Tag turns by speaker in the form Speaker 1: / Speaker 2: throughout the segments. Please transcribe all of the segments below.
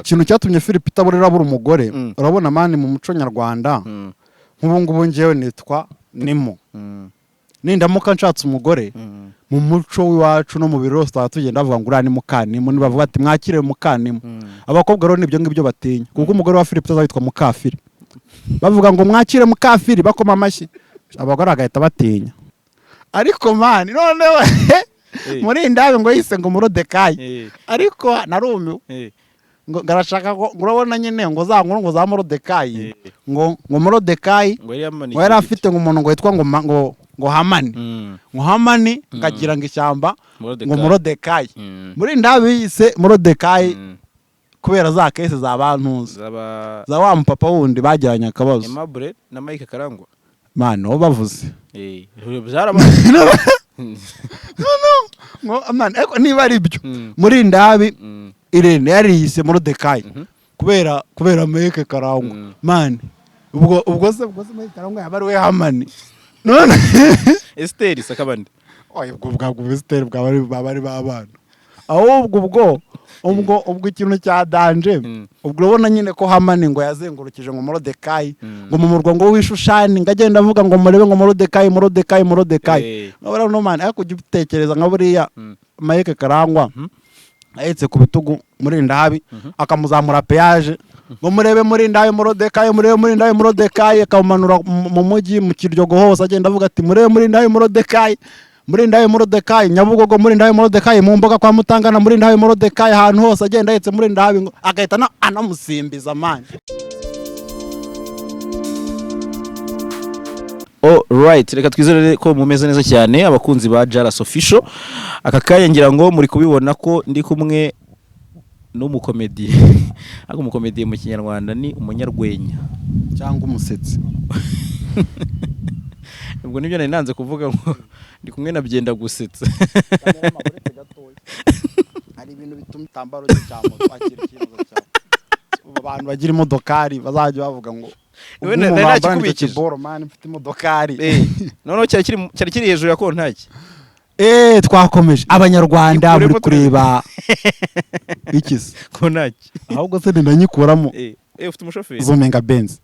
Speaker 1: Ikintu cyatumye Philip itaburira abura umugore, urabona man, mu muco nyarwanda, nk'ubu ngubu ngewe nitwa Nimo, nindamuka nshatse umugore, mu muco w'iwacu no mu biro hose twaba tugenda bavuga ngo uriya ni Mukanimo. Nibavuga ati "Mwakire Mukanimo", abakobwa rero nibyo ngibyo batinya, kuko umugore wa Philip azitwa Mukafiri. Bavuga ngo "Mwakire Mukafiri", bakoma amashyi, abagore bagahita batinya. Ariko man, noneho muri iyi ndabe ngo yise ngo Morodekayi, ariko narumiwe. Ngo arashaka ngo urabona nyine ngo za nkuru ngo za Morodekayi, ngo Morodekayi
Speaker 2: ngo yari yamanikiye
Speaker 1: ngo yari
Speaker 2: igiti.
Speaker 1: Afite ngo umuntu ngo witwa ngo Hamani, ngo Hamani ngagira ngo ishyamba ngo
Speaker 2: Morodekayi.
Speaker 1: Morodekayi. Muri ndabe yise Morodekayi kubera za case za bantuza
Speaker 2: zaba
Speaker 1: za wa mupapa wundi bagiranye akabazo.
Speaker 2: Aimable na Mike Karangwa.
Speaker 1: Man, uwo bavuze.
Speaker 2: Byarabaye.
Speaker 1: Ngo man, ariko niba ari byo, muri ndabi Irene yariyise Morodekayi kubera Mike Karangwa. Man, ubwo se Mike Karangwa yaba ari we Hamani none?
Speaker 2: Esther Sakabandi.
Speaker 1: Oya, ubwo bwabwo Esiteri bwaba ari b'abana. Ahubwo ubwo ikintu cya danger, ubwo urabona nyine ko Hamani ngo yazengurukije ngo Morodekayi ngo mu murwa ngo w'Ishushani, ngo agenda avuga ngo "Murebe ngo Morodekayi, Morodekayi, Morodekayi." Nkabura no man, ariko ujya ubitekereza nka buriya Mike Karangwa ahetse ku bitugu muri ndahabi, akamuzamura peyaje ngo "Murebe muri ndahabi Morodekayi, murebe muri ndahabi Morodekayi", akamumanura mu mujyi mu Kiryogo hose, agenda avuga ati "Murebe muri ndahabi Morodekayi, muri ndahabi Morodekayi Nyabugogo, muri ndahabi Morodekayi mu mboga kwa Mutangana, muri ndahabi Morodekayi", ahantu hose agenda ahetse muri ndahabi, ngo agahita anamusimbiza man.
Speaker 2: Alright, reka twizere ko mumeze neza cyane, abakunzi ba Jaras Official. Aka kanya ngira ngo muri kubibona ko ndi kumwe n'umukomediye, ariko umukomediye mu Kinyarwanda ni umunyarwenya.
Speaker 1: Cyangwa umusetsi.
Speaker 2: Ubwo nibyo nari nanze kuvuga ngo ndi kumwe na Byenda Gusetsa.
Speaker 1: Hari ibintu bituma igitambaro cye cya moto akira ikibazo cyawe. Ubu abantu bagira imodokari bazajya bavuga ngo
Speaker 2: Wowe
Speaker 1: ubwo umuntu
Speaker 2: nari
Speaker 1: wambara nicyo
Speaker 2: nakikubikije.
Speaker 1: kiboro, man, mfite imodokari.
Speaker 2: Noneho cyari kiri hejuru ya kontaki.
Speaker 1: Twakomeje abanyarwanda
Speaker 2: Ikuremo.
Speaker 1: muri kureba iki se?
Speaker 2: Kontaki.
Speaker 1: Ahubwo se ndanyikuramo.
Speaker 2: Ufite umushoferi.
Speaker 1: Zumenga Benz,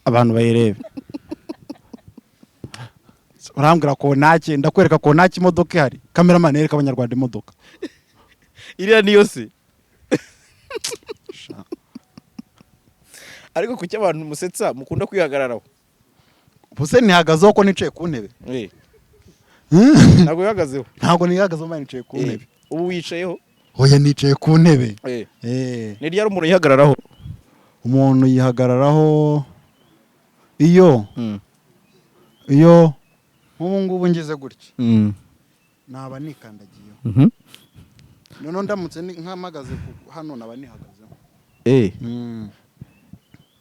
Speaker 1: abantu bayirebe. Urambwira kontaki, ndakwereka kontaki imodoka ihari. Cameraman, yereka abanyarwanda imodoka.
Speaker 2: Iriya niyo se? Ariko kuki abantu musetsa mukunda kwihagararaho?
Speaker 1: Ubuse nihagazeho ko nicaye ku ntebe?
Speaker 2: Ntabwo wihagazeho.
Speaker 1: Ntabwo nihagazeho mba nicaye ku ntebe.
Speaker 2: Ubu wicayeho?
Speaker 1: Oya, nicaye ku ntebe.
Speaker 2: Ni ryari umuntu yihagararaho?
Speaker 1: Umuntu yihagararaho iyo nk'ubu ngubu ngize gutya, naba nikandagiyeho. Noneho ndamutse nkamagaze hano, naba nihagazeho.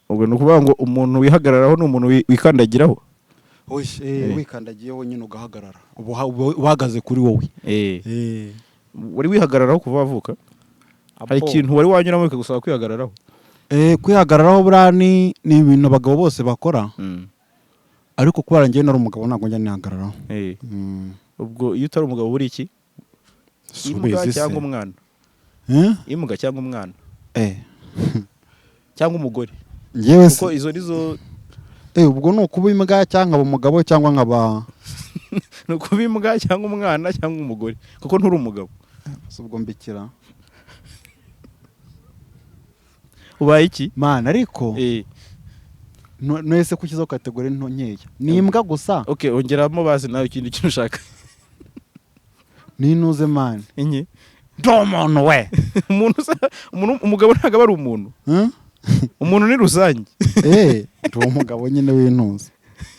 Speaker 2: Ubwo ni ukuvuga ngo umuntu wihagararaho ni umuntu wikandagiraho?
Speaker 1: Oya, wikandagiyeho nyine ugahagarara, uba uhagaze kuri wowe.
Speaker 2: Wari wihagararaho kuva wavuka? Hari ikintu wari wanyuramo bikagusaba kwihagararaho?
Speaker 1: Kwihagararaho buriya ni ibintu abagabo bose bakora, ariko kubera njyewe nari umugabo ntabwo njya nihagararaho.
Speaker 2: Ubwo iyo utari umugabo buri iki?
Speaker 1: Si
Speaker 2: Imbwa
Speaker 1: ubizi se?
Speaker 2: cyangwa umwana?
Speaker 1: Eh?
Speaker 2: Imbwa cyangwa umwana cyangwa umugore?
Speaker 1: Njyewe se?
Speaker 2: Kuko izo nizo.
Speaker 1: Ubwo ni ukuba imbwa cyangwa nkaba umugabo cyangwa nkaba
Speaker 2: Ni ukuba imbwa cyangwa umwana cyangwa umugore, kuko nturi umugabo.
Speaker 1: Si ubwo mbikira?
Speaker 2: Ubaye iki?
Speaker 1: Man, ariko nese ko ushyizeho category nto nkeya, ni imbwa gusa?
Speaker 2: Okay, ongeramo bazi nawe ikindi kintu ushaka.
Speaker 1: Ninuze man.
Speaker 2: Inye.
Speaker 1: Ndi umuntu we.
Speaker 2: Umuntu umuntu umugabo ntabwo aba ari umuntu. Umuntu ni rusange.
Speaker 1: Ndi umugabo nyine w'intuzi.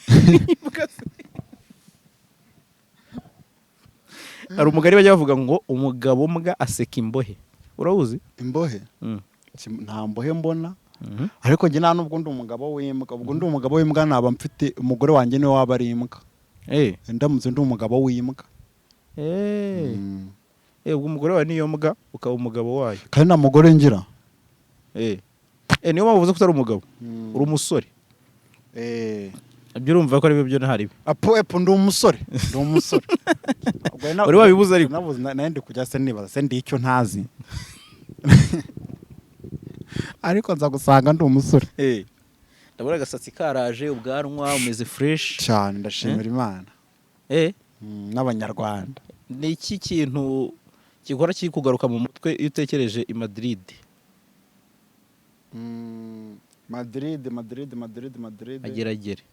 Speaker 2: Imbwa se? Hari umugani bajya bavuga ngo "Umugabo mbwa aseka imbohe", urawuzi?
Speaker 1: Imbohe? Nta mbohe mbona, ariko njye nta nubwo ndi umugabo w'imbwa. Ubwo ndi umugabo w'imbwa naba mfite umugore wanjye, niwe waba ari imbwa, ndamutse ndi umugabo w'imbwa.
Speaker 2: Ubwo umugore wawe niyo mbwa, ukaba umugabo wayo.
Speaker 1: Kandi nta mugore ngira.
Speaker 2: Niyo mpamvu uvuze ko utari umugabo, uri umusore. Ibyo urumva ko ari byo ntahariwe.
Speaker 1: Apo epo, ndi umusore, ndi umusore. Ubwo
Speaker 2: Wari wabibuze ariko.
Speaker 1: Nabuze, nari ndi kujya se nibaza se ndi icyo ntazi. Ariko nza gusanga ndi umusore.
Speaker 2: Ndabona agasatsi karaje, ubwanwa, umeze fresh.
Speaker 1: Cyane, ndashimira Imana. N'Abanyarwanda.
Speaker 2: Ni iki kintu gihora kiri kugaruka mu mutwe iyo utekereje i Madrid?
Speaker 1: Madrid, Madrid, Madrid, Madrid.
Speaker 2: Ageragere.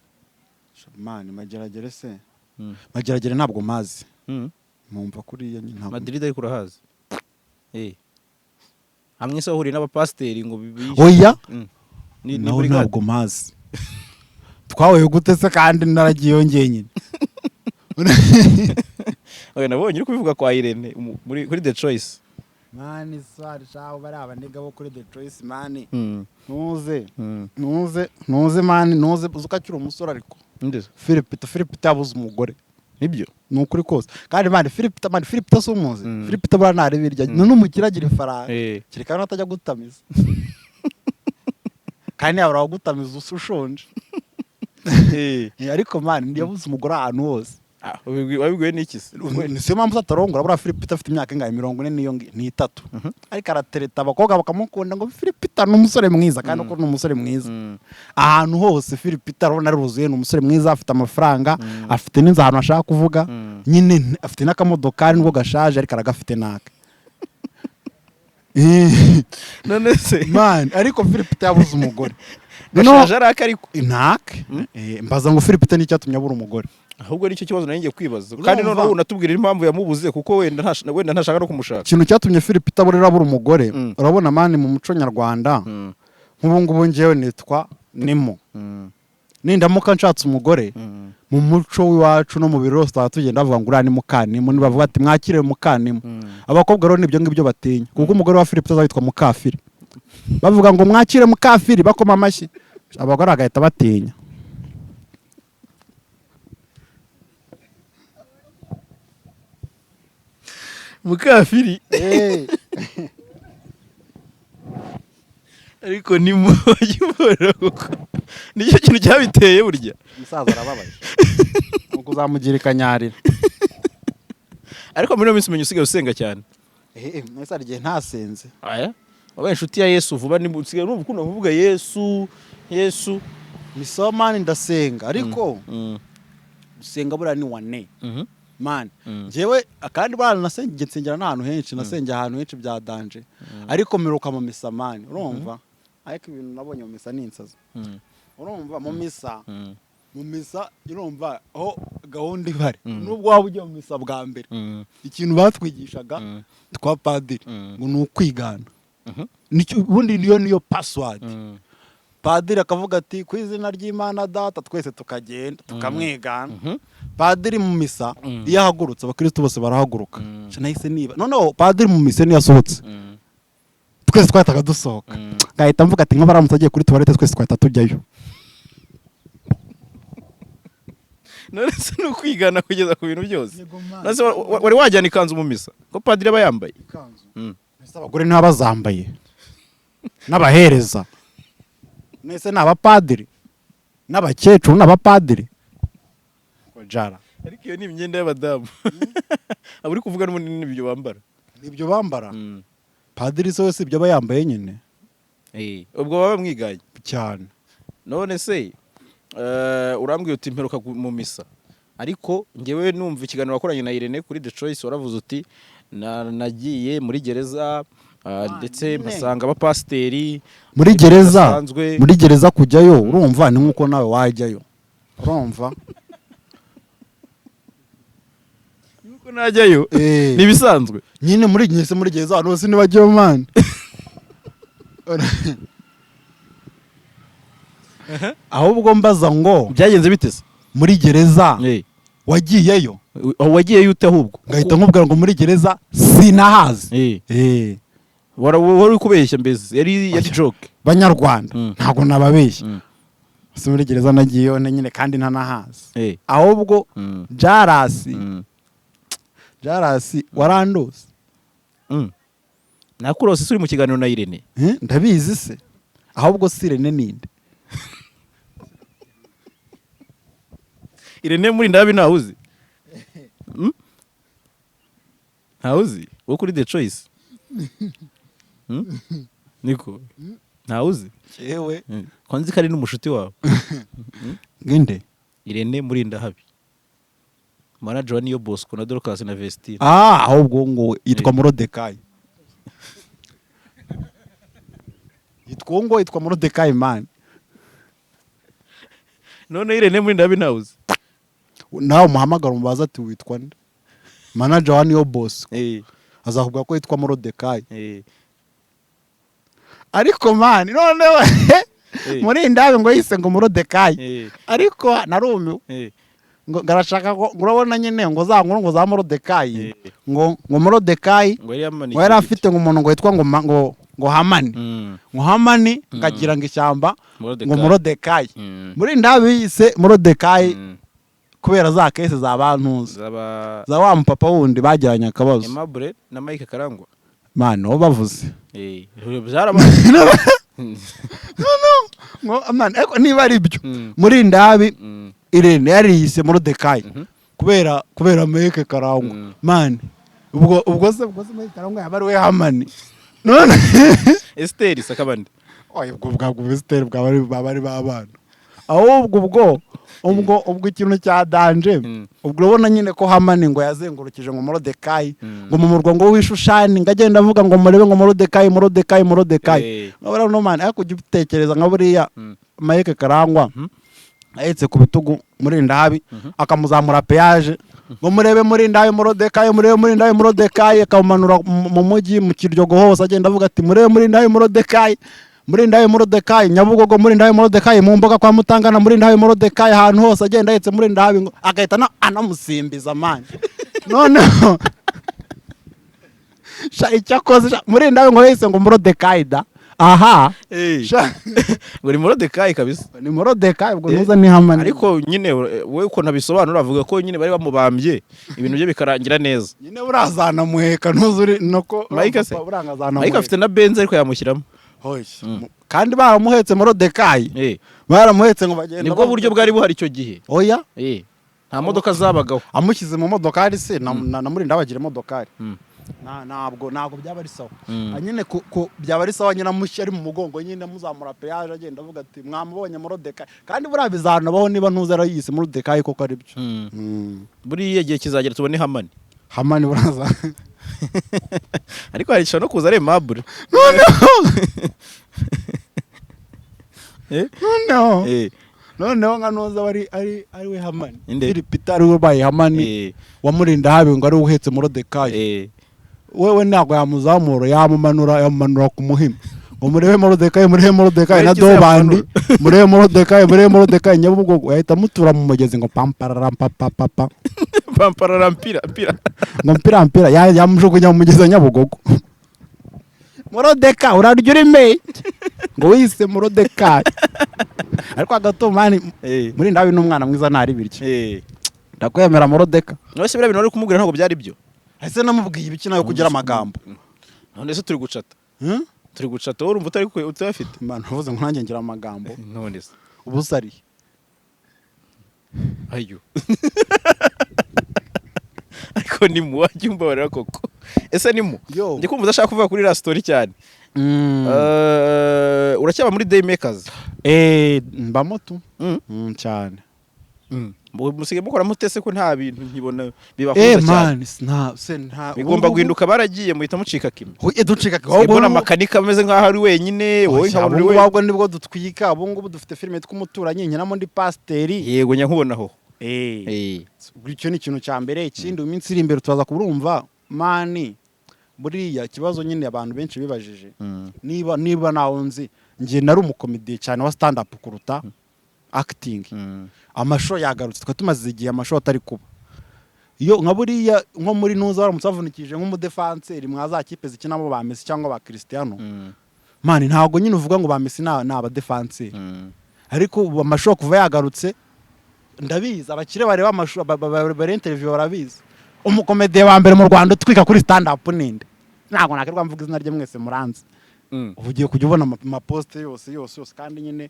Speaker 1: Man, Mageragere se? Mageragere ntabwo mazi. Numva kuriya nyine ntabwo.
Speaker 2: Madrid ariko urahazi? Hamwe se wahuriye n'abapasiteri ngo
Speaker 1: Oya.
Speaker 2: Ni
Speaker 1: Naho
Speaker 2: brigade.
Speaker 1: Ntabwo mazi. Twahuye gute se kandi naragiyeyo njyenyine?
Speaker 2: Oya, nabonye uri kubivuga kwa Irene muri kuri The Choice.
Speaker 1: Man, swari shaho bari abaniga bo kuri The Choice, man. Ntuze. Ntuze, ntuze, man, ntuze uzi ko akiri umusore ariko.
Speaker 2: Nde?
Speaker 1: Philip, Philip yabuze umugore.
Speaker 2: Nibyo?
Speaker 1: Ni ukuri kose. Kandi man, Philip, man, Philip si umuzi? Philip buriya ntareba irya. Ni n'umukire, agira ifaranga. Kereka atajya gutamiza. Kandi yabura gutamiza usa ushonje. Ariko man, yabuze umugore ahantu hose.
Speaker 2: Ah, wabibwiwe n'iki se?
Speaker 1: Ni siyo mpamvu atarongora. Buriya Philip afite imyaka ingahe? 40 niyo n'itatu. Ariko aratereta abakobwa bakamukunda ngo Philip ni umusore mwiza, kandi uko ni umusore mwiza. Ahantu hose Philip arabona aruzuye, ni umusore mwiza, afite amafaranga, afite n'inzu ahantu ashaka kuvuga. Nyine afite n'akamodokari nubwo gashaje, ariko aragafite naka.
Speaker 2: None se
Speaker 1: Man, ariko Philip yabuze umugore.
Speaker 2: Gashaje araka ariko.
Speaker 1: Ntake. Mbaza ngo Philip n'icyatumye abura umugore.
Speaker 2: Ahubwo nicyo kibazo nari ngiye kwibaza, kandi
Speaker 1: Urumva?
Speaker 2: noneho unatubwira impamvu yamubuze, kuko wenda ntashaka no kumushaka.
Speaker 1: Ikintu cyatumye Philip aburira abura umugore, urabona man, mu muco nyarwanda, nk'ubu ngubu ngewe nitwa Nimo, nindamuka nshatse umugore, mu muco w'iwacu no mu birori hose twaba tugenda bavuga ngo uriya ni Mukanimo, nibavuga ati mwakire Mukanimo. Abakobwa rero nibyo ngibyo batinya, kuko umugore wa Philip azitwa Mukafiri, bavuga ngo mwakire Mukafiri, bakoma amashyi, abagore bagahita batinya.
Speaker 2: Mukafiri. Ariko ni mujya kuko nicyo kintu cyabiteye burya.
Speaker 1: Umusaza arababaje, nuko uzamugira ikanyarira.
Speaker 2: Ariko muri iyo minsi umenya usigaye usenga cyane.
Speaker 1: Mwese hari igihe ntasenze.
Speaker 2: Aya wabaye inshuti ya Yesu vuba, ni usigaye numva ukunda kuvuga Yesu, Yesu.
Speaker 1: Ni so man, ndasenga, ariko gusenga buriya ni wane, man. Njyewe kandi buriya nasengeye, nsengera n'ahantu henshi, nasengeye ahantu henshi bya danger, ariko mperuka mu misa, man, urumva, ariko ibintu nabonye mu misa ni insazi. Urumva mu misa, mu misa, urumva aho gahunda ihari, nubwo waba ugiye mu misa bwa mbere, ikintu batwigishaga twa padiri ngo ni ukwigana. Ubundi niyo password. Padiri akavuga ati ku izina ry'Imana Data, twese tukagenda tukamwigana. Padiri mu misa iyo ahagurutse, abakristo bose barahaguruka. Nahise niba noneho padiri mu misa niyo asohotse, twese twahitaga dusohoka. Ngahita mvuga ati nk'abaramutse agiye kuri toilette, twese twahita tujyayo.
Speaker 2: None se ni ukwigana kugeza ku bintu byose? None se wari wajyana ikanzu mu misa ko padiri aba yambaye?
Speaker 1: Ese abagore niba bazambaye n'abahereza, nese ni abapadiri n'abakecuru n'abapadiri Ngo jara.
Speaker 2: Ariko iyo ni imyenda y'abadamu aba uri kuvuga, n'ubundi n'ibyo bambara.
Speaker 1: Nibyo bambara. Padiri se wese ibyo aba yambaye nyine.
Speaker 2: Ubwo baba bamwiganye.
Speaker 1: Cyane.
Speaker 2: None se urambwiye uti mperuka mu misa, ariko ngewe numva ikiganiro wakoranye na Irene kuri The Choice, waravuze uti nagiye muri gereza, ndetse
Speaker 1: nyine.
Speaker 2: mpasanga abapasiteri
Speaker 1: Muri gereza.
Speaker 2: basanzwe.
Speaker 1: Muri gereza kujyayo, urumva, ni nk'uko nawe wajyayo, urumva.
Speaker 2: Nuko najyayo ni ibisanzwe.
Speaker 1: Nyine muri nyese muri gereza abantu bose ntibajyayo, man. Ahubwo mbaza ngo
Speaker 2: Byagenze bite se?
Speaker 1: Muri gereza wagiyeyo?
Speaker 2: Wagiyeyo ute ahubwo?
Speaker 1: Ngahita nkubwira ngo muri gereza sinahazi.
Speaker 2: Wari uri kubeshya mbese, yari joke.
Speaker 1: Banyarwanda, ntabwo nababeshya. Si muri gereza nagiyeyo nyine kandi ntanahazi. Ahubwo Jarasi, Jarasi, warandose.
Speaker 2: Nakurose se uri mu kiganiro na Irene?
Speaker 1: Ndabizi se? Ahubwo si Irene ninde?
Speaker 2: Irene muri ndabi ntawe uzi? Ntawe uzi wo kuri The Choice? Niko Ntawe uzi?
Speaker 1: Yewe.
Speaker 2: Ko nzi ko ari n'umushuti wawe.
Speaker 1: Nginde?
Speaker 2: Irene Murindahabi, manager wa Niyo Bosco na Dorcas na Vestine.
Speaker 1: Ah, ahubwo ngo yitwa Morodekayi. Yitwa uwo ngo yitwa Morodekayi, man.
Speaker 2: None Irene Murindahabi ntawe uzi?
Speaker 1: Nawe umuhamagara umubaza ati: "Witwa nde, manager wa Niyo Bosco?" Azakubwira ko yitwa Morodekayi. Ariko man, noneho Murindahabi ngo yise ngo Morodekayi. Ariko narumiwe. Ngo garashaka ko ngo urabona nyine ngo za nkuru ngo za Morodekayi, ngo Morodekayi
Speaker 2: ngo yari yamanikiye
Speaker 1: ngo yari
Speaker 2: igiti.
Speaker 1: Afite ngo umuntu ngo yitwa ngo Hamani, ngo Hamani ngagira ngo ishyamba ngo
Speaker 2: Morodekayi.
Speaker 1: Morodekayi. Murindahabi yise Morodekayi kubera za case za bantuza
Speaker 2: zaba
Speaker 1: za wa mupapa wundi bagiranye akabazo.
Speaker 2: Aimable na Mike Karangwa.
Speaker 1: Man, uwo bavuze.
Speaker 2: Byarabaye.
Speaker 1: Ngo man, ariko niba ari byo, Murindahabi Irene yariyise Morodekayi kubera Mike Karangwa. Man, ubwo se Mike Karangwa yaba ari we Hamani none?
Speaker 2: Esther Sakabandi.
Speaker 1: Oya, ubwo bwabwo Esiteri bwaba ari babana. Ahubwo ubwo ikintu cya danger, ubwo urabona nyine ko Hamani ngo yazengurukije ngo Morodekayi ngo mu murwa ngo w'Ishushani, ngo agenda avuga ngo: "Murebe ngo Morodekayi, Morodekayi, Morodekayi." Nkabura no man, ariko ujya ubitekereza nka buriya Mike Karangwa ahetse ku bitugu Murindahabi, akamuzamura peyaje ngo: "Murebe Murindahabi Morodekayi, murebe Murindahabi Morodekayi," akamumanura mu mujyi, mu Kiryogo hose agenda avuga ati: "Murebe Murindahabi Morodekayi, Murindahabi Morodekayi, Nyabugogo, Murindahabi Morodekayi, mu mboga kwa Mutangana, Murindahabi Morodekayi," ahantu hose agenda ahetse Murindahabi, ngo agahita anamusimbiza man. Noneho sha, icyakoze sha, Murindahabi ngo yahise ngo Morodekayi da aha. Sha.
Speaker 2: Ngo ni Morodekayi kabisa.
Speaker 1: Ni Morodekayi, ubwo ntuza ni Hamani.
Speaker 2: Ariko nyine wowe ukuntu abisobanura, avuga ko nyine bari bamubambye, ibintu bye bikarangira neza.
Speaker 1: Nyine burazanamuheka, ntuzi uri noko.
Speaker 2: Mike se?
Speaker 1: Burangazanamuheka.
Speaker 2: Mike afite na Benz, ariko yamushyiramo.
Speaker 1: Hoya. Kandi baramuhetse Morodekayi, baramuhetse ngo bagenda.
Speaker 2: Nibwo buryo bwari buhari icyo gihe.
Speaker 1: Oya.
Speaker 2: Nta modoka zabagaho.
Speaker 1: Amushyize mu modokari se na Murinda bagira imodokari? Ntabwo byaba ari sawa. Ah, nyine ku byaba ari sawa nyine amushyi ari mu mugongo nyine, amuzamura peyaje, agenda avuga ati: "Mwamubonye Morodekayi." Kandi buriya bizanabaho niba ntuzi arayise Morodekayi koko ari byo.
Speaker 2: Buriya igihe kizagera tubone Hamani.
Speaker 1: Hamani buraza.
Speaker 2: Ariko hari ishobora no kuza ari Aimable.
Speaker 1: Noneho noneho noneho nka ntuza wari ari we Hamani.
Speaker 2: Inde?
Speaker 1: Philipita ari we ubaye Hamani wamurinda habi, ngo ari we uhetse Morodekayi. Wewe ntabwo yamuzamura, yamumanura ku Muhima ngo: "Murebe Morodekayi, murebe Morodekayi," na
Speaker 2: Werekeza.
Speaker 1: Dobandi.
Speaker 2: Yamumanura.
Speaker 1: "Murebe Morodekayi, murebe Morodekayi," Nyabugogo yahita amutura mu mugezi ngo pampararam papapapa.
Speaker 2: Pamparara mpira mpira.
Speaker 1: Ngo mpira mpira, yamujugunya mu mugezi wa Nyabugogo. "Morodeka urarya urime," ngo wise Morodekayi. Ariko hagati man, Murindahabi ni umwana mwiza, ntari biryo. Ndakwemera Morodeka.
Speaker 2: None se biriya bintu wari kumubwira ntabwo byari byo?
Speaker 1: Ese namubwiye ibiki nawe kugira amagambo?
Speaker 2: None se turi gucata?
Speaker 1: Hmm?
Speaker 2: Turi gucata, wowe urumva utari utayafite.
Speaker 1: Man, uvuze ngo nanjye ngira amagambo.
Speaker 2: None se?
Speaker 1: Ubu sari.
Speaker 2: Ayo, ariko ni mu wajya umbabarira koko, ese ni mu
Speaker 1: Yo.
Speaker 2: Ndi kumva udashaka kuvuga kuri iriya story cyane. Uracyaba muri Daymakers?
Speaker 1: Eh, mbamo tu. Cyane.
Speaker 2: Musigaye mukora mute se ko nta bintu nkibona bibahuza cyane?
Speaker 1: Man, nta se nta
Speaker 2: Bigomba guhinduka, baragiye muhita mucika kimwe.
Speaker 1: Oye, ducika.
Speaker 2: Mbona Makanika ameze nk'aho ari wenyine, wowe nkabona uri
Speaker 1: Ubu
Speaker 2: wenyine.
Speaker 1: ahubwo nibwo dutwika. Ubu ngubu dufite filime yitwa Umuturanyi, nkinamo ndi pasiteri.
Speaker 2: Yego, nyakubonaho.
Speaker 1: Icyo ni ikintu cya mbere. Ikindi, mu minsi iri imbere turaza kurumva man, buriya ikibazo nyine abantu benshi bibajije, niba nawe nzi, njye nari umukomediye cyane wa stand up kuruta acting. Amashow yagarutse, twari tumaze igihe amashow atari kuba. Iyo nka buriya nko muri ntuza baramutse bavunikije nk'umudefanseri mwa za kipe zikinamo ba Messi cyangwa ba Cristiano, man, ntabwo nyine uvuga ngo ba Messi ni abadefanseri. Ariko ubu amashow kuva yagarutse, ndabizi abakire bareba amashow, bareba interview barabizi. Umukomediye wa mbere mu Rwanda utwika kuri stand up ninde? Ntabwo nakirirwa mvuga izina rye, mwese muranzi. Ubu ugiye kujya ubona amaposte yose yose yose, kandi nyine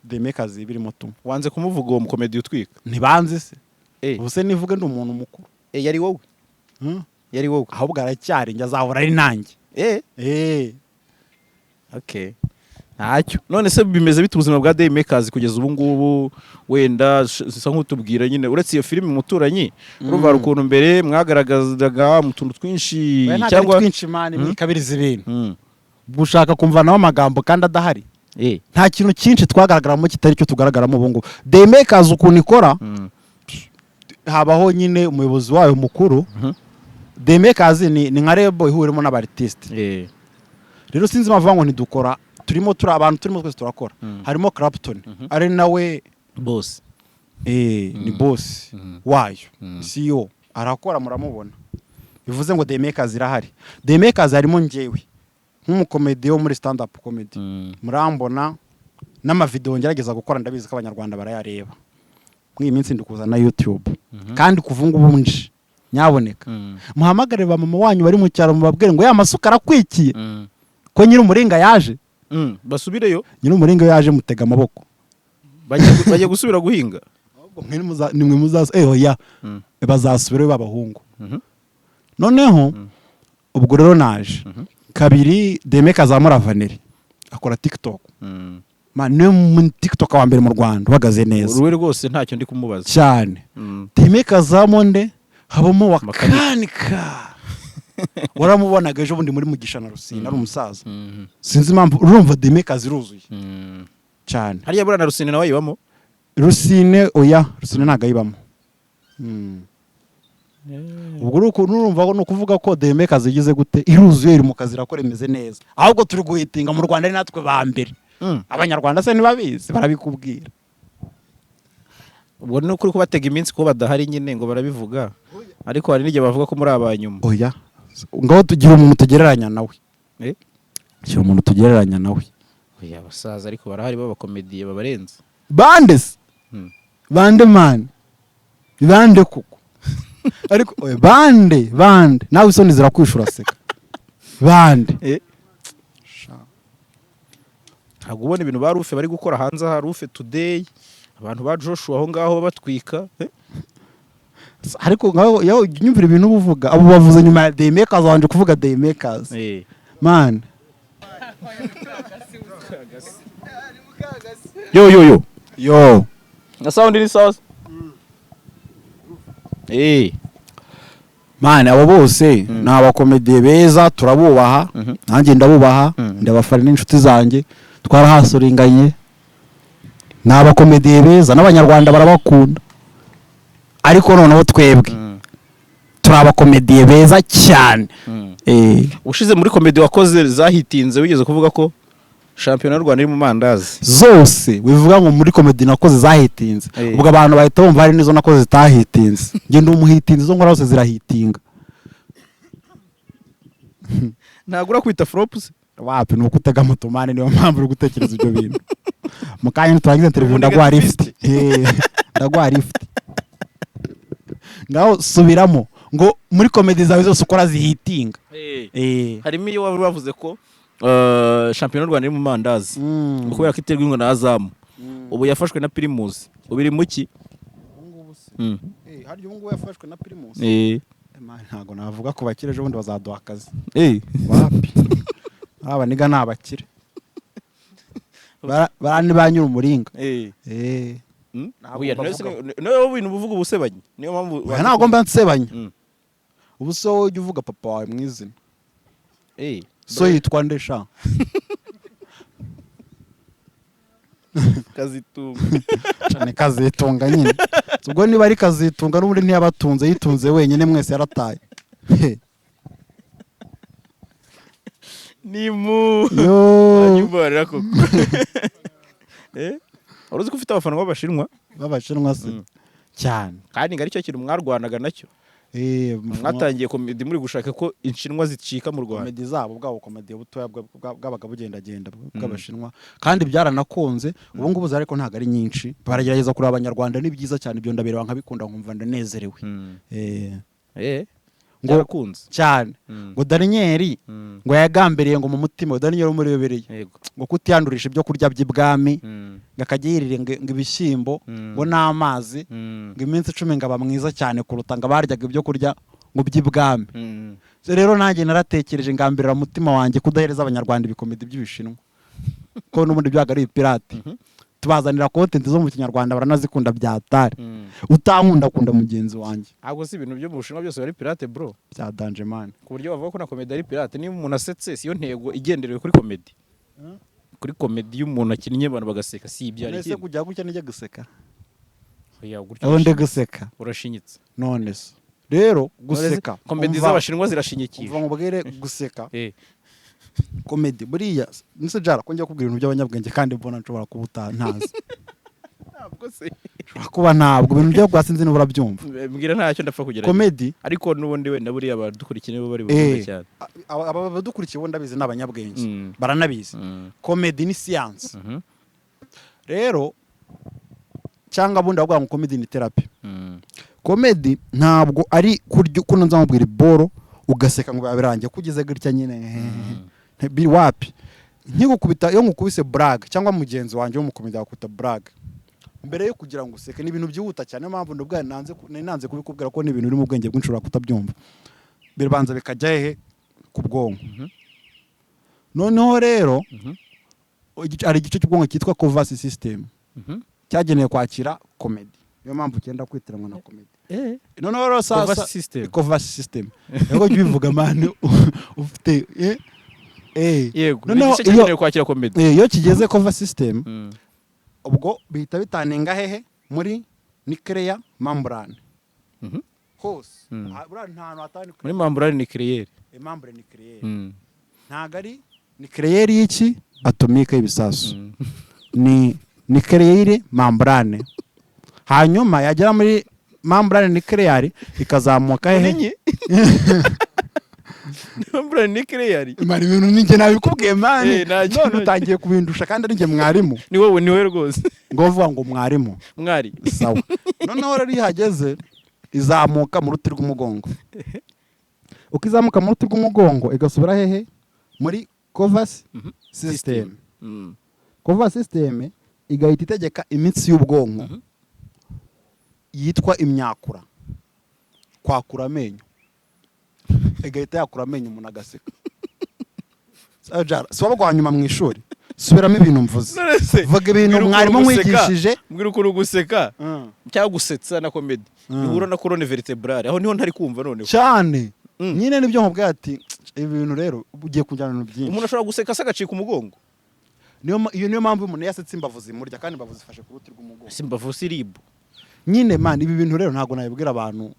Speaker 1: The Makers birimo tu.
Speaker 2: Wanze kumuvuga uwo mukomedi utwika?
Speaker 1: Ntibanzi se? Ubu se nivuge, ndi umuntu mukuru.
Speaker 2: Yari wowe.
Speaker 1: Hmm?
Speaker 2: Yari wowe.
Speaker 1: Ahubwo aracyari njye, azahora ari nanjye.
Speaker 2: Okay, Ntacyo. None se bimeze bite ubuzima bwa Daymakers kugeza ubu ngubu? Wenda zisa nk'utubwira nyine, uretse iyo filime Umuturanyi, urumva hari ukuntu mbere mwagaragazaga mu tuntu twinshi.
Speaker 1: Oya, ntabwo ari
Speaker 2: Cyangwa
Speaker 1: twinshi, man, mwikabiriza ibintu. Gushaka kumvanaho amagambo kandi adahari. Nta kintu cyinshi twagaragaramo kitari cyo tugaragaramo ubu ngubu. Daymakers ukuntu ikora, habaho nyine umuyobozi wayo mukuru. Daymakers ni nka label ihuriwemo n'aba artiste. Rero sinzi impamvu bavuga ngo ntidukora. Turimo, turi abantu, turimo twese turakora. Harimo Clapton, ari nawe
Speaker 2: Boss.
Speaker 1: Ni boss wayo, CEO, arakora, muramubona. Bivuze ngo Daymakers irahari. Daymakers harimo njyewe nk'umukomedi wo muri stand up comedy. Murambona n'amavideo ngerageza gukora, ndabizi ko Abanyarwanda barayareba. Muri iyi minsi ndi kuza na YouTube. Kandi kuva ubu ngubu nje, nyaboneka muhamagare ba mama wanyu bari mu cyaro, mubabwire ngo ya masuka arakwikiye, ko nyiri umuringa yaje.
Speaker 2: Basubireyo.
Speaker 1: Nyiri umuringa iyo yaje mutega amaboko.
Speaker 2: Bagiye gusubira guhinga.
Speaker 1: Ahubwo mwe nimwe muzaza, oya, bazasubirayo b'abahungu. Noneho ubwo rero naje kabiri, Demeka azamura Vaneri akora TikTok. Man, niwe mu TikTok wa mbere mu Rwanda uhagaze neza.
Speaker 2: Uruwe rwose ntacyo ndi kumubaza.
Speaker 1: Cyane. Demeka azamo nde? Habamo
Speaker 2: Makanika.
Speaker 1: Wakanika, waramubonaga ejo bundi muri Mugisha na Rusine, ari umusaza. Sinzi impamvu, urumva Demeka ziruzuye cyane.
Speaker 2: Hariya buriya na Rusine nawe ayibamo?
Speaker 1: Rusine, oya, Rusine ntabwo ayibamo. Ubwo uri ukuntu urumva ko ni ukuvuga ko Demeka zigize gute, iruzuye, iri mu kazi, irakora, imeze neza. Ahubwo turi guhitinga mu Rwanda, ari natwe ba mbere. Abanyarwanda se ntibabizi? Barabikubwira.
Speaker 2: Ubwo ni ukuri kubatega iminsi ko badahari nyine ngo barabivuga, ariko hari n'igihe bavuga ko muri abanyuma.
Speaker 1: Oya, ngaho tugira umuntu tugereranya nawe.
Speaker 2: Eh?
Speaker 1: Shyira umuntu tugereranya nawe.
Speaker 2: Oya, abasaza ariko barahari b'abakomediye babarenze.
Speaker 1: Bande se? Bande, man, bande koko? Ariko oya, bande, bande? Nawe isoni zirakwishura, seka, bande?
Speaker 2: Eh? Ntabwo ubona ibintu ba Rufe bari gukora hanze aha, Rufe Today, abantu ba Joshua aho ngaho batwika, eh?
Speaker 1: Ariko ngaho iyo nyumvira ibintu uba uvuga, abo bavuze nyuma ya Daymakers, wanje kuvuga Daymakers. Man.
Speaker 2: Yo, yo, yo!
Speaker 1: Yo.
Speaker 2: Na sound ni sawa.
Speaker 1: Man, abo bose ni abakomediye beza, turabubaha. Nanjye ndabubaha. Ndabafana n'inshuti zanjye, twarahasoringanye. Ni abakomediye beza n'Abanyarwanda barabakunda, ariko noneho twebwe turi abakomediye beza cyane.
Speaker 2: Ushize muri komedi wakoze zahitinze, wigeze kuvuga ko shampiyona y'u Rwanda iri mu mandazi.
Speaker 1: Zose, bivuga ngo muri komedi nakoze zahitinze. Ubwo abantu bahita bumva hari n'izo nakoze zitahitinze. Njye ndi umuhitinzi, izo nkora zose zirahitinga.
Speaker 2: Ntabwo urakwita flop se?
Speaker 1: Wapi, ni uko utega moto, man, niyo mpamvu uri gutekereza ibyo bintu. Mu kanya niturangiza interview ndaguha lift. Ndaguha lift. Ngaho subiramo ngo muri komedi zawe zose ukora zihitinga.
Speaker 2: Harimo iyo wari wavuze ko shampiyona y'u Rwanda iri mu mandazi, ngo kubera ko iterwa inkunga na Azam, ubu yafashwe na Primus, ubu iri mu ki?
Speaker 1: Harya ubu ngubu yafashwe na Primus?
Speaker 2: Eh.
Speaker 1: Man, ntabwo navuga ku bakire, ejo bundi bazaduha akazi.
Speaker 2: Wapi.
Speaker 1: Aba niga ni abakire. Bara ni ba nyiri umuringa. Ntabwo
Speaker 2: Oya,
Speaker 1: mbavugaho.
Speaker 2: niyo bintu uvuga ubusebanye, niyo mpamvu.
Speaker 1: Oya, ntabwo mba nsebanya. Ubu se wowe ujya uvuga papa wawe mu izina? So yitwa nde sha?
Speaker 2: Kazitunga.
Speaker 1: Ni Kazitunga nyine. Ubwo niba ari Kazitunga, n'ubundi ntiyabatunze, yitunze wenyine, mwese yarataye.
Speaker 2: Ni mu
Speaker 1: Yo.
Speaker 2: Anyumvarira koko. Wari uzi ko ufite abafana b'Abashinwa?
Speaker 1: B'Abashinwa se? Cyane.
Speaker 2: Kandi ngo aricyo kintu mwarwanaga nacyo. Mwatangiye komedi muri gushaka ko Inshinwa zicika mu Rwanda.
Speaker 1: Komedi zabo, bwabo komedi butoya bwabaga bugendagenda bw'Abashinwa, kandi byaranakunze. Ubu ngubu zari, ariko ntabwo ari nyinshi, baragerageza kureba Abanyarwanda. Ni byiza cyane ibyo, ndabireba nkabikunda, nkumva ndanezerewe. Ngo
Speaker 2: Byarakunze.
Speaker 1: Cyane. Ngo Daniyeli ngo yagambiriye ngo mu mutima we, Daniyeli wo muri Bibiliya, ngo kutiyandurisha ibyo kurya by'ibwami, ngo akajya yirira ngo ibishyimbo ngo n'amazi, ngo iminsi 10, ngo aba mwiza cyane kuruta ngo abaryaga ibyo kurya ngo by'ibwami. So rero nanjye naratekereje, ngambirira umutima wanjye kudahereza Abanyarwanda ibikomedi by'Ibishinwa. Ko n'ubundi byaga ari ibipirate, tubazanira content zo mu Kinyarwanda, baranazikunda byatari. Utankunda akunda mugenzi wanjye.
Speaker 2: Ntabwo si ibintu byo mu Bushinwa byose bari pirate, bro.
Speaker 1: Bya danger, man.
Speaker 2: Ku buryo bavuga ko na comedy ari pirate. Niba umuntu asetse, siyo ntego igenderewe kuri comedy. Kuri comedy iyo umuntu akinnye abantu bagaseka, si ibyo ari
Speaker 1: Ese
Speaker 2: ikindi.
Speaker 1: Kujya gutya nijya guseka?
Speaker 2: Oya, gutyo
Speaker 1: Aho ndi
Speaker 2: urashinyitse.
Speaker 1: guseka.
Speaker 2: Urashinyitse.
Speaker 1: None se rero guseka,
Speaker 2: Comedy z'Abashinwa zirashinyikije.
Speaker 1: Umva nkubwire, guseka, comedy buriya nise jara ko njya kubwira ibintu by'abanyabwenge, kandi mbona nshobora kuba ntazi.
Speaker 2: Ntabwo se?
Speaker 1: Nshobora kuba ntabwo ibintu byo bwa sinzi niba urabyumva.
Speaker 2: Mbwira, ntacyo, ndapfa kugerageza.
Speaker 1: Comedy
Speaker 2: Ariko n'ubundi wenda buriya abadukurikiye nibo bari bubyumve cyane.
Speaker 1: Aba badukurikiye bo ndabizi ni abanyabwenge, baranabizi. Comedy ni siyansi. Rero cyangwa bundi bavuga ngo comedy ni therapy. Comedy ntabwo ari kurya kuno nzamubwira iboro ugaseka ngo biba birangiye, ko ugeze gutya nyine biri wapi. Nkigukubita, iyo nkukubise blague cyangwa mugenzi wanjye w'umukomedi yakubita blague, mbere yo kugira ngo useke ni ibintu byihuta cyane. Niyo mpamvu ndubwo nanze nari nanze kubikubwira ko ni ibintu biri mu bwenge bwinshi, ushobora kutabyumva. Birabanza bikajya hehe? Ku bwonko. Noneho rero hari igice cy'ubwonko cyitwa Kovas system cyagenewe kwakira comedy. Niyo mpamvu ugenda kwitiranwa na comedy. Noneho rero sasa
Speaker 2: Kovas system.
Speaker 1: Kovas system, yego, jya ubivuga, man, ufite
Speaker 2: Yego, ni
Speaker 1: Noneho
Speaker 2: igice cyagenewe kwakira comedy.
Speaker 1: Iyo kigeze Kovas system, ubwo bihita bitanenga hehe? Muri nuclear membrane hose. Buriya nta hantu hatari
Speaker 2: Muri membrane nucléaire.
Speaker 1: Membrane nucléaire. Ntabwo ari nucléaire y'iki atomique y'ibisasu, ni nucléaire membrane. Hanyuma yagera muri membrane nucléaire ikazamuka hehe?
Speaker 2: Ninyi membrane nucléaire.
Speaker 1: Man, ibintu ninjye nabikubwiye, man.
Speaker 2: Ntacyo,
Speaker 1: None
Speaker 2: ntacyo.
Speaker 1: utangiye kubindusha kandi ari njye mwarimu.
Speaker 2: Ni wowe, ni wowe rwose.
Speaker 1: Ngo uvuga ngo mwarimu.
Speaker 2: Mwari.
Speaker 1: Sawa. Noneho rero iyo ihageze izamuka mu ruti rw'umugongo. Uko izamuka mu ruti rw'umugongo igasubira hehe? Muri Kovas system. Kovas system igahita itegeka imitsi y'ubwonko yitwa imyakura kwakura amenyo, igahita yakura amenyo, umuntu agaseka. Sawa, Jara, si waba nyuma mu ishuri? Subiramo ibintu mvuze.
Speaker 2: None se,
Speaker 1: Vuga ibintu
Speaker 2: mbwira ukuntu
Speaker 1: mwarimu
Speaker 2: guseka-
Speaker 1: mwigishije.
Speaker 2: Mbwira ukuntu guseka cyangwa gusetsa na comedy bihura na colonne vertébrale. Aho niho ntari kumva noneho.
Speaker 1: Cyane. Nyine nibyo nkubwira ati ibi bintu rero ugiye kujyana ibintu byinshi.
Speaker 2: Umuntu ashobora guseka se agacika umugongo?
Speaker 1: Iyo niyo mpamvu umuntu yasetse imbavu zimurya, kandi imbavu zifashe ku ruti rw'umugongo.
Speaker 2: Si imbavu, si ribu.
Speaker 1: Nyine man, ibi bintu rero ntabwo nabibwira abantu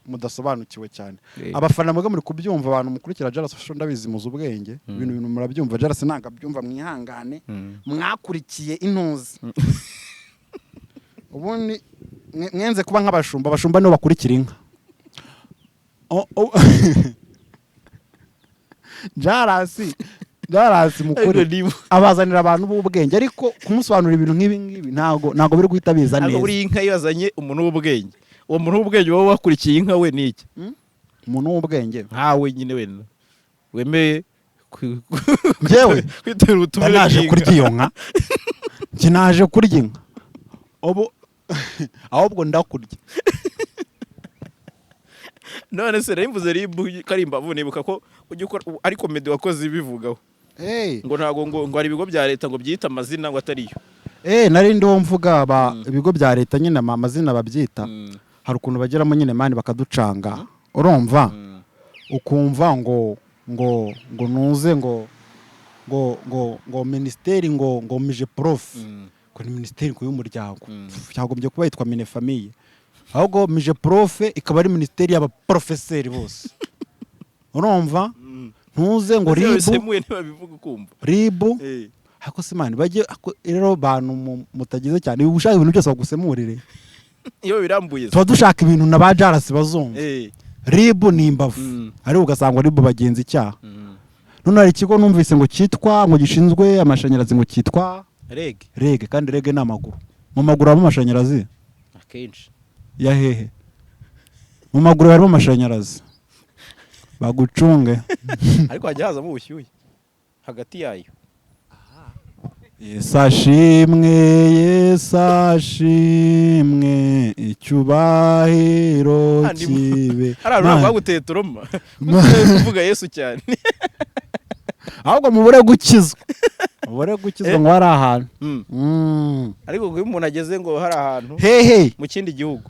Speaker 1: mudasobanukiwe cyane. Abafana mwebwe muri kubyumva, abantu mukurikira Jaras Official, ndabizi muzi ubwenge. Ibintu murabyumva, Jaras ntabwo abyumva, mwihangane. Mwakurikiye intuzi ubundi mwenze kuba nk'abashumba. Abashumba nibo bakurikira inka. Jarasi mukuri abazanira abantu b'ubwenge, ariko kumusobanurira ibintu nk'ibi ngibi ntabwo biri guhita biza
Speaker 2: Ntabwo
Speaker 1: neza.
Speaker 2: Buriya inka yazanye umuntu w'ubwenge, uwo muntu w'ubwenge wowe wakurikiye inka we ni iki?
Speaker 1: Umuntu w'ubwenge?
Speaker 2: Nkawe nyine wenda wemeye
Speaker 1: Njyewe
Speaker 2: kwitabira ubutumire
Speaker 1: naje
Speaker 2: bw'inka.
Speaker 1: Kurya iyo nka, njye naje kurya inka ubu, ahubwo ndakurya.
Speaker 2: None se nari mvuze ribu ko ari imbavu, nibuka ko ujya ukora ari comedy wakoze ibivugaho ngo ntabwo ngo hari ibigo bya leta ngo byita amazina ngo atariyo.
Speaker 1: Nari ndiho mvuga ibigo bya leta nyine amazina babyita, hari ukuntu bageramo nyine, man, bakaducanga. Urumva, ukumva ngo nuze ngo minisiteri ngo MIGEPROF, ngo ni minisiteri ngo y'umuryango. Cyagombye kuba yitwa MINEFAMILLE, ahubwo MIGEPROF ikaba ari minisiteri y'abaporofeseri bose. Urumva, ntuze ngo
Speaker 2: Ese
Speaker 1: ribu
Speaker 2: bisemuye ntibabivuga ukumva.
Speaker 1: Ribu. Ariko se man, bajye rero bantu mutagize cyane uba ushaka ibintu byose bagusemurire.
Speaker 2: Iyo birambuye se.
Speaker 1: Tuba dushaka ibintu na ba Jarasi bazumva. Ribu ni imbavu. Ariko ugasanga ribu bagenza icyaha. None hari ikigo numvise ngo cyitwa ngo gishinzwe amashanyarazi ngo cyitwa
Speaker 2: REG.
Speaker 1: REG, kandi REG ni amaguru. Mu maguru habamo amashanyarazi?
Speaker 2: Akenshi.
Speaker 1: Ya hehe? Mu maguru harimo amashanyarazi? Bagucunge.
Speaker 2: Ariko hajya hazamo ubushyuhe hagati yayo.
Speaker 1: Yesu ashimwe, Yesu ashimwe, icyubahiro
Speaker 2: Ah,
Speaker 1: kibe.
Speaker 2: Hari abantu
Speaker 1: Man,
Speaker 2: baguteye trauma kuvuga Yesu cyane.
Speaker 1: Ahubwo mubure gukizwa. Ubure gukizwa ngo hari ahantu.
Speaker 2: Ariko iyo umuntu ageze ngo hari ahantu
Speaker 1: Hehe?
Speaker 2: Mu kindi gihugu.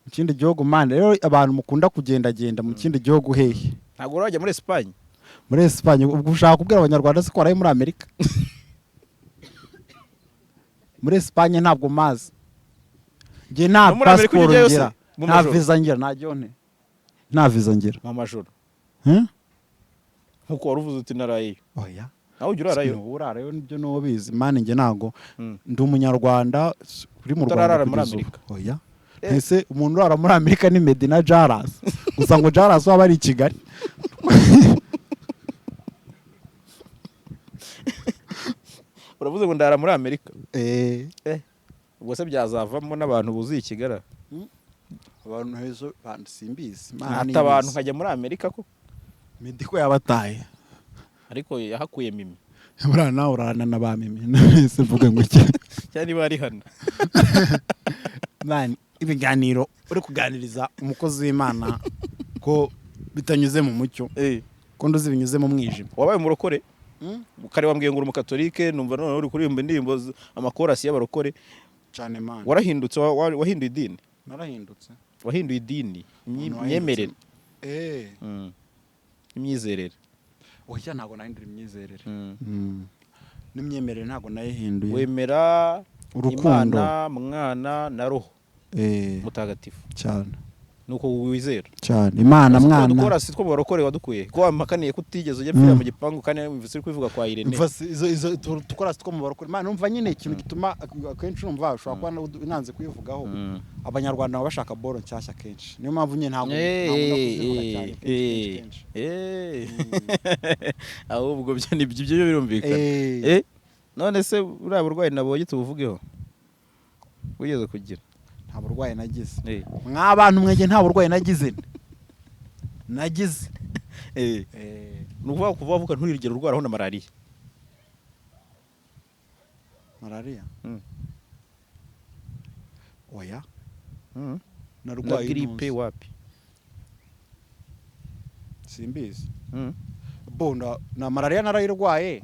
Speaker 1: Mu kindi gihugu, man. Rero abantu mukunda kugendagenda mu kindi gihugu, hehe?
Speaker 2: Ntabwo urajya muri Esipanye?
Speaker 1: Muri Esipanye? Ubwo ushaka kubwira Abanyarwanda se ko waraye muri Amerika? Muri Esipanye ntabwo mazi njye, nta
Speaker 2: No muri Amerika
Speaker 1: pasiporo
Speaker 2: ujya ujyayo se?
Speaker 1: ngira.
Speaker 2: Mu
Speaker 1: Nta
Speaker 2: majoro?
Speaker 1: viza ngira, nta gyone, nta viza ngira.
Speaker 2: Mu majoro?
Speaker 1: Hmm?
Speaker 2: Nkuko wari uvuze uti narayeyo.
Speaker 1: Oya.
Speaker 2: Nawe ujya urarayo?
Speaker 1: Sinubu urarayo nibyo n'uwo bizi, man. Njye ntabwo ndi Umunyarwanda uri mu Rwanda
Speaker 2: Utararara muri
Speaker 1: kugeza ubu.
Speaker 2: Amerika?
Speaker 1: Oya.
Speaker 2: Eh.
Speaker 1: Ese umuntu urara muri Amerika ni Medina Jaras gusa, ngo Jaras waba ari i Kigali.
Speaker 2: Uravuze ngo ndara muri Amerika.
Speaker 1: Eh.
Speaker 2: Ubwo se byazavamo n'abantu buzuye i Kigali?
Speaker 1: Abantu hezo, bantu simbizi. Imana
Speaker 2: Ntata abantu
Speaker 1: nibizi.
Speaker 2: nkajya muri Amerika ko
Speaker 1: Meddy ko yabataye?
Speaker 2: Ariko yahakuye Mimi.
Speaker 1: Buriya nawe urarana na ba Mimi, ese mvuge ngo iki?
Speaker 2: Cyangwa niba ari hano.
Speaker 1: Man, ibiganiro uri kuganiriza umukozi w'Imana ko bitanyuze mu mucyo, ko nduzi binyuze mu mwijima.
Speaker 2: Wabaye umurokore kare, wambwiye ngo uri umukatolike, numva noneho uri kuririmba indirimbo amakorasi y'abarokore.
Speaker 1: Cyane, man.
Speaker 2: Warahindutse, wahinduye idini?
Speaker 1: Narahindutse.
Speaker 2: Wahinduye idini,
Speaker 1: Umuntu
Speaker 2: imyemerere?
Speaker 1: Eh.
Speaker 2: Imyizerere.
Speaker 1: Oya, ntabwo nahindura imyizerere. N'imyemerere ntabwo nayihinduye.
Speaker 2: Wemera
Speaker 1: Urukundo.
Speaker 2: Imana Mwana na Roho
Speaker 1: Eh,
Speaker 2: Mutagatifu?
Speaker 1: Cyane.
Speaker 2: Nuko wizera?
Speaker 1: Cyane, Imana Mwana.
Speaker 2: Dukorasi two mu barokore wadukuye ko wampakaniye ko utigeze ujya pfira mu gipangu, kandi wumvise uri kubivuga kwa Irene?
Speaker 1: Umva izo tukora two mu barokore, Imana, numva nyine ikintu gituma akenshi numva ushobora kuba nanze kubivugaho, Abanyarwanda baba bashaka boro nshyashya kenshi, niyo mpamvu nyine ntabwo kuzivuga cyane kenshi, kenshi, kenshi.
Speaker 2: Ahubwo byo ni byo birumvikana.
Speaker 1: Eh.
Speaker 2: None se buriya burwayi nabonye tubuvugeho wigeze kugira?
Speaker 1: Nta burwayi nagize.
Speaker 2: Mw'abantu
Speaker 1: Mwege nta burwayi nagize.
Speaker 2: Ni ukuvuga kuva wavuka nturigera urwaraho na malariya?
Speaker 1: Malariya? Oya.
Speaker 2: Na
Speaker 1: Narwaye
Speaker 2: grippe?
Speaker 1: intuzi.
Speaker 2: Wapi?
Speaker 1: Simbizi. Bo na malariya narayirwaye,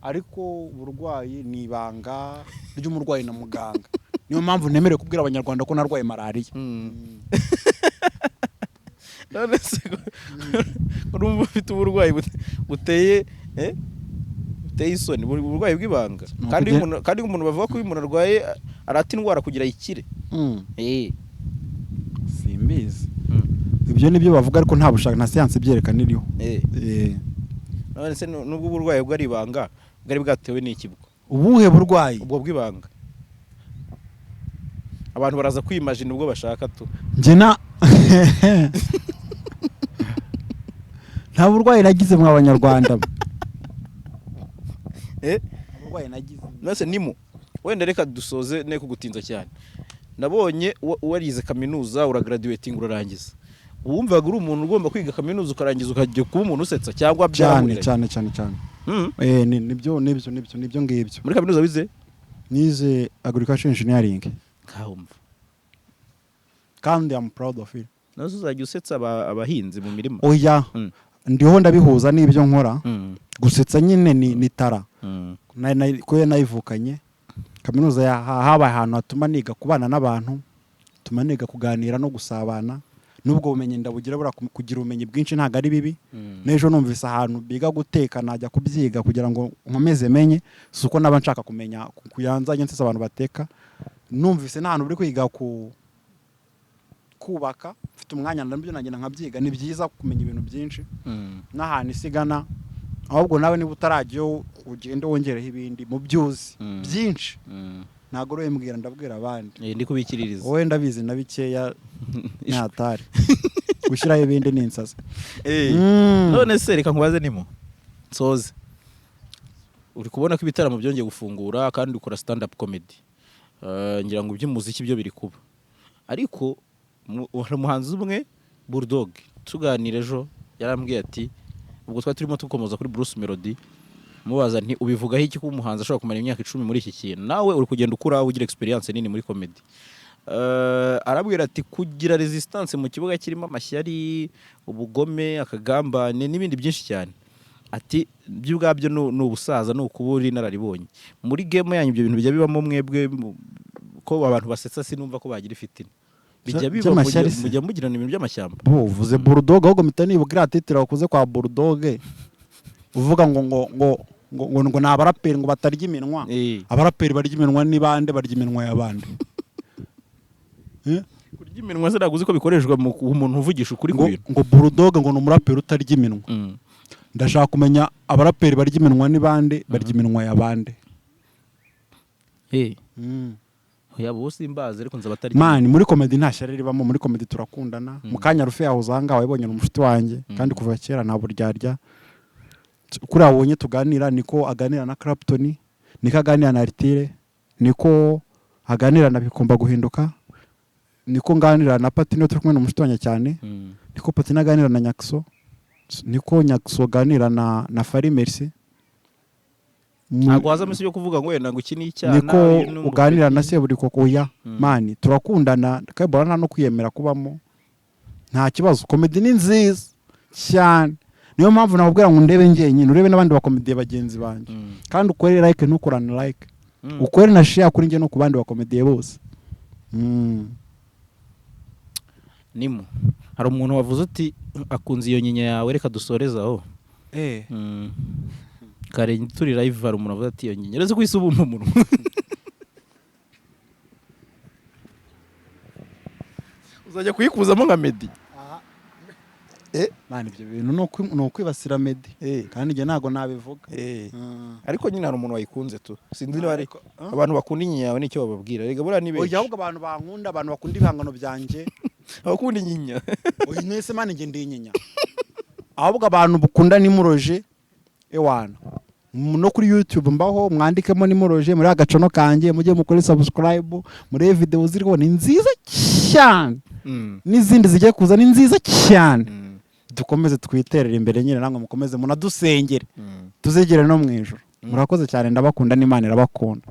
Speaker 1: ariko uburwayi ni ibanga ry'umurwayi na muganga, niyo mpamvu nemerewe kubwira Abanyarwanda ko narwaye malariya.
Speaker 2: None se urumva ufite uburwayi buteye buteye isoni, uburwayi bw'ibanga?
Speaker 1: Ni
Speaker 2: Kandi iyo umuntu bavuga ko iyo umuntu arwaye arata indwara kugira ayikire.
Speaker 1: Simbizi, ibyo nibyo bavuga, ariko nta bushaka, nta siyansi ibyerekana iriho.
Speaker 2: None se nubwo uburwayi bwari ibanga, bwari bwatewe n'iki bwo?
Speaker 1: Ubuhe burwayi?
Speaker 2: Ubwo bw'ibanga, abantu baraza kwimajina ubwo bashaka tu.
Speaker 1: Njye na nta burwayi nagize, mwa Banyarwanda. Nta burwayi nagize.
Speaker 2: None nimo wenda reka dusoze ne kugutinza cyane. Nabonye warize kaminuza, uragraduating, urarangiza. Wumvaga uri umuntu ugomba kwiga kaminuza ukarangiza ukajya kuba umuntu usetsa, cyangwa
Speaker 1: Cyane.
Speaker 2: byarahuriranye?
Speaker 1: Cyane, cyane, cyane. Eh, nibyo ngibyo.
Speaker 2: Muri kaminuza wize?
Speaker 1: Nize agriculture engineering.
Speaker 2: Kahumva.
Speaker 1: Kandi I'm proud of it.
Speaker 2: Nazo uzajya usetsa abahinzi mu mirima?
Speaker 1: Oya. Ndiho ndabihuza n'ibyo nkora. Gusetsa nyine ni tara. Ko nayivukanye. Kaminuza habaye ahantu hatuma niga kubana n'abantu, hatuma niga kuganira no gusabana, n'ubwo bumenyi ndabugira. Buriya kugira ubumenyi bwinshi ntabwo ari bibi. N'ejo numvise ahantu biga guteka najya kubyiga kugira ngo nkomeze menye, si uko naba nshaka kumenya kuyanzanye nsetsa abantu bateka. Numvise n'ahantu buri kwiga ku kubaka, mfite umwanya nabyo nagenda nkabyiga. Ni byiza kumenya ibintu byinshi n'ahantu isigana. Ahubwo nawe niba utarajyayo, ugende wongereho ibindi mu byo uzi byinshi. Ntabwo uri mbwira, ndabwira abandi.
Speaker 2: Ndi kubikiririza.
Speaker 1: Wowe ndabizi na bikeya, ntatari gushyiraho ibindi ni insazi.
Speaker 2: None se reka nkubaze nimo nsoze, uri kubona ko ibitaramo byongeye gufungura kandi ukora stand up comedy. Ngira ngo iby'umuziki byo biri kuba, ariko hari umuhanzi umwe, Bulldog, tuganira ejo yarambwiye ati, ubwo twari turimo dukomoza kuri Bruce Melody, mubaza nti ubivugaho iki ko umuhanzi ashobora kumara imyaka 10 muri iki kintu, nawe uri kugenda ukura ugira experience nini muri comedy? Arabwira ati kugira resistance mu kibuga kirimo amashyari, ubugome, akagambane n'ibindi byinshi cyane. Ati byo ubwabyo ni ubusaza, ni ukuba uri inararibonye muri game yanyu. Ibyo bintu bijya bibamo mwebwe ko abantu basetsa, sinumva ko bagira ifitina. Bijya biba
Speaker 1: By'amashyari se?
Speaker 2: Mujya mugirana ibintu by'amashyamba?
Speaker 1: Bo uvuze Bulldog, ahubwo mpita nibuka iriya titre wakoze kwa Bulldog, uvuga ngo ni abaraperi ngo batarya iminwa. Abaraperi barya iminwa ni bande? Barya iminwa ya bande? Eh?
Speaker 2: Kurya iminwa se ntabwo uzi ko bikoreshwa mu umuntu uvugisha ukuri ku
Speaker 1: Ngo
Speaker 2: bintu?
Speaker 1: Ngo Bulldog ngo ni umuraperi utarya iminwa. Ndashaka kumenya abaraperi barya iminwa ni bande? Barya iminwa ya bande?
Speaker 2: Oya, bo simbazi, ariko nzi abatarya.
Speaker 1: Man, muri comedy nta shyari ribamo. Muri comedy turakundana. Mu kanya rufe yahoze aha ngaha, wabonye, ni umushuti wanjye kandi kuva kera, nta buryarya. Kuri abonye tuganira, niko aganira na Clapton, niko aganira na Artire, niko aganira na Bikumba Guhinduka, niko nganira na Patino, turi kumwe n'umushuti wanjye cyane, niko Patino aganira na Nyakso, niko Nyakso aganira na Fari Merci.
Speaker 2: Ntabwo hazamo isi yo kuvuga ngo wenda ngo iki ni icyana,
Speaker 1: Niko
Speaker 2: uyu ni
Speaker 1: uganira na
Speaker 2: umupeti.
Speaker 1: Seburikoko. Oya. Man, turakundana kandi nta no kwiyemera kubamo, nta kibazo. Comedy ni nziza cyane, niyo mpamvu nakubwira ngo ndebe njyenyine, urebe n'abandi bakomediye bagenzi banjye, kandi ukore like, ntukorane like, ukore na share kuri njye no ku bandi bakomediye bose.
Speaker 2: Nimo hari umuntu wavuze uti akunze iyo nyinya yawe, reka dusoreze aho. Kare turi live hari umuntu wavuze ati iyo nyinya uretse ko isi ubumpa umunwa uzajya kuyikuzamo nka Meddy.
Speaker 1: Man, ibyo bintu ni ukwibasira Meddy, kandi njye ntabwo nabivuga.
Speaker 2: Ariko nyine hari umuntu wayikunze tu, sinzi niba ari abantu bakunda inyinya yawe nicyo bababwira, rega buriya ni benshi.
Speaker 1: Oya, ahubwo abantu bankunda, abantu bakunda ibihangano byanjye.
Speaker 2: Abakunda inyinya.
Speaker 1: Oya, mwese, man, njye ndi inyinya. Ahubwo abantu bukunda Nimuroje, ewana, no kuri YouTube mbaho, mwandikemo Nimuroje muri agacono kanjye, mujye mukore subscribe, murebe video ziriho, ni nziza cyane, n'izindi zigiye kuza ni nziza cyane. Dukomeze twiterere imbere nyine, namwe mukomeze munadusengere, tuzegere no mu ijoro. Murakoze cyane, ndabakunda n'Imana irabakunda.